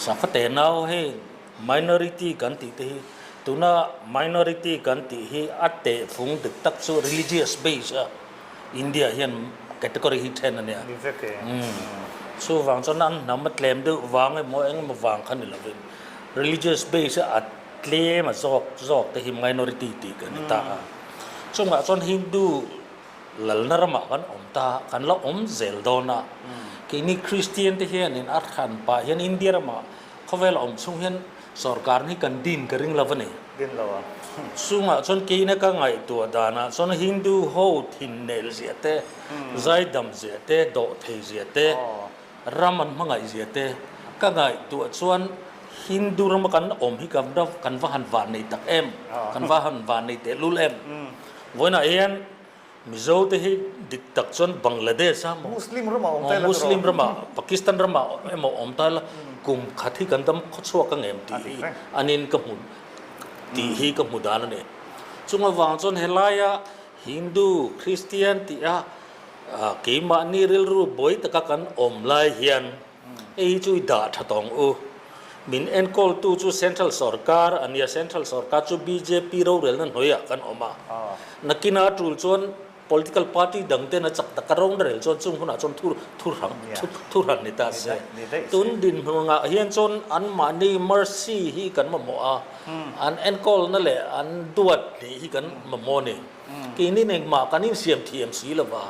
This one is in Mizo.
Sakhaw tenau hei minority kan tih te hi tuna minority kan tih hi a tehfung dik tak chu religious base a India hian category hi then a nia. Chuvang chuan an hnam a tlem deuh vang emaw engemaw vang kha ni lovin religious base a tlem a zawk zawk te hi minority tih kan ni ta a. Chungah chuan Hindu Lalna ramah kan awm ta, kan la awm zel dawn a. Keini Kristian te hianin a hran pah hian India ramah khawvel a awm chhung hian sorkar hi kan din ka ring lo a ni. Din lo a. Chungah chuan keina ka ngaihtuah danah chuan Hindu ho thin nel zia te, zaidam zia te, dawh thei zia te, ram an hmangaih zia te ka ngaihtuah chuan Hindu rama kan awm hi kan va han vannei tak em, kan va han vannei tehlul em. Vawiinah hian Mizo te hi dik tak chuan Bangladesh a maw, Muslim ramah awm ta ila Muslim ramah, Pakistan ramah emaw awm ta ila kum khat hi kan dam khawchhuak ang em tih hi anin ka hmu tih hi ka hmu dan a ni. Chung avang chuan helaia Hindu, Christian tih a keimahni rilru buai taka kan awm lai hian Hei hi chu i dah tha tawng u. Min enkawltu chu Central Sorkar a nia, Central Sorkar chu bjp rorelna hnuaiah kan awm a. Nakina tul chuan political party dang ten a chak taka rorel chuan chung hunah chuan thu thu hrang thu hran ni ta se. Tun dinhmunah hian chuan anmahni mercy hi kan mamawh a, an enkawlna leh an duat nih hi kan mamawh a ni. Keini engmah kan insiam thiam si lo va.